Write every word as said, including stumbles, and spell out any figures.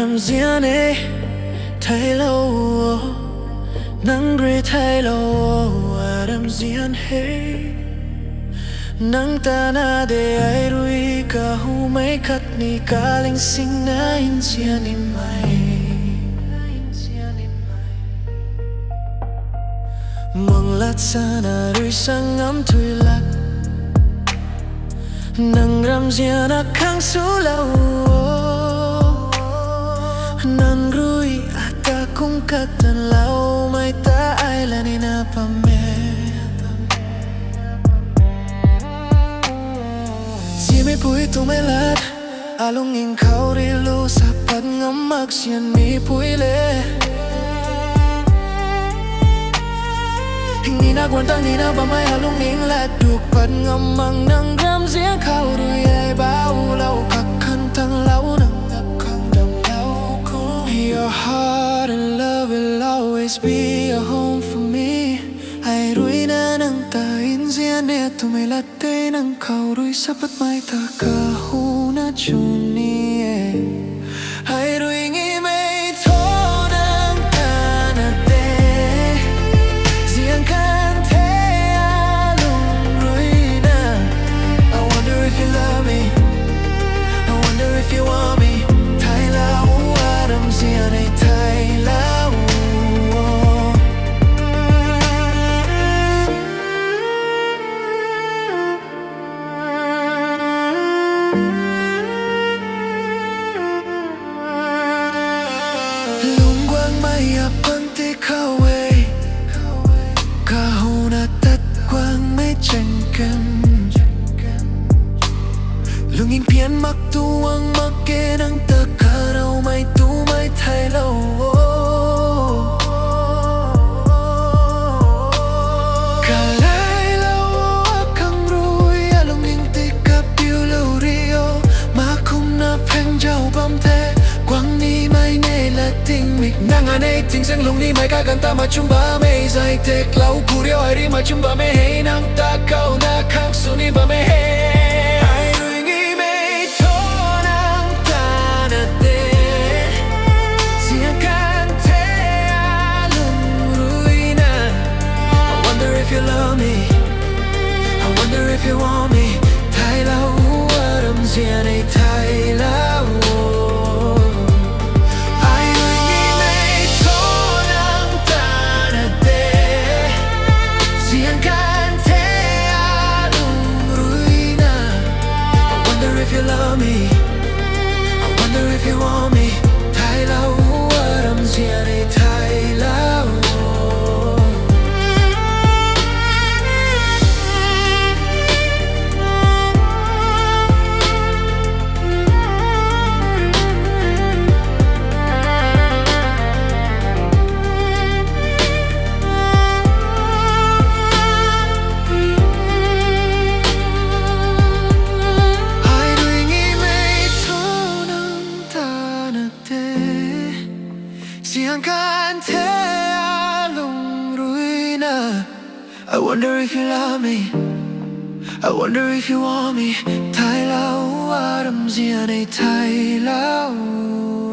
Nzian e, theilou o, nang rui theilou o, aram nzian he. Nang tana de ai rui kahumei khatni kalingsingna nzian nimei. Manglat sana rui sangam thuilat, nang ramzian akhang swlou o. Nang rui ata kum khat tanloumei ta ai la nina pam e. Zimeipui twmei lat, alungning khou rui lu sa pat ngam mak nzianmeipui le. Nina guan ta nina bammei alungning lat duk pat ngam mak nang ramzian khou rui ai baulou kakhang tanglou nang dap khang damlou khou. Your heart and love will always be a home for me. Ai rui na nang ta nzian e twmei lat tei nang khou rui sa patmei ta kahuna chuni e. Ai rui ngimei tho nang tana de, ziang kan the alung rui na. I wonder if you love me, I wonder if you want me. Theilou o, aram nzian e, theilou o. Lungc guangmei apanti khou e, kahuna tat guangmei changkan. Lungning pian mak tuang mak ge nang ta karaumei twmei theilou o. Kalailou o akhang rui alungning ti kapiulou rio. Ma kumna pheng zau bam the, guang nimei nei la tingmik nang anei tingzang lung nimei kaganv ta machum bammei zai teklou ku rio. Ai rui machum bammei hei nang ta kauna khang sw ni bammei hei. Ai rui ngimei tho nang tana de, ziang kan the alung rui na. I wonder if you love me, I wonder if you want me. Theilou o, aram nzian e, theilou o. Ai rui ngimei tho nang tana de, ziang kan the alung rui na. I wonder if you love me, I wonder if you want me. Theilou o, aram nzian e, theilou o. Ai rui ngimei tho nang tana de, ziang kan the alung rui na. I wonder if you love me, I wonder if you want me. Theilou o, aram nzian e, theilou o.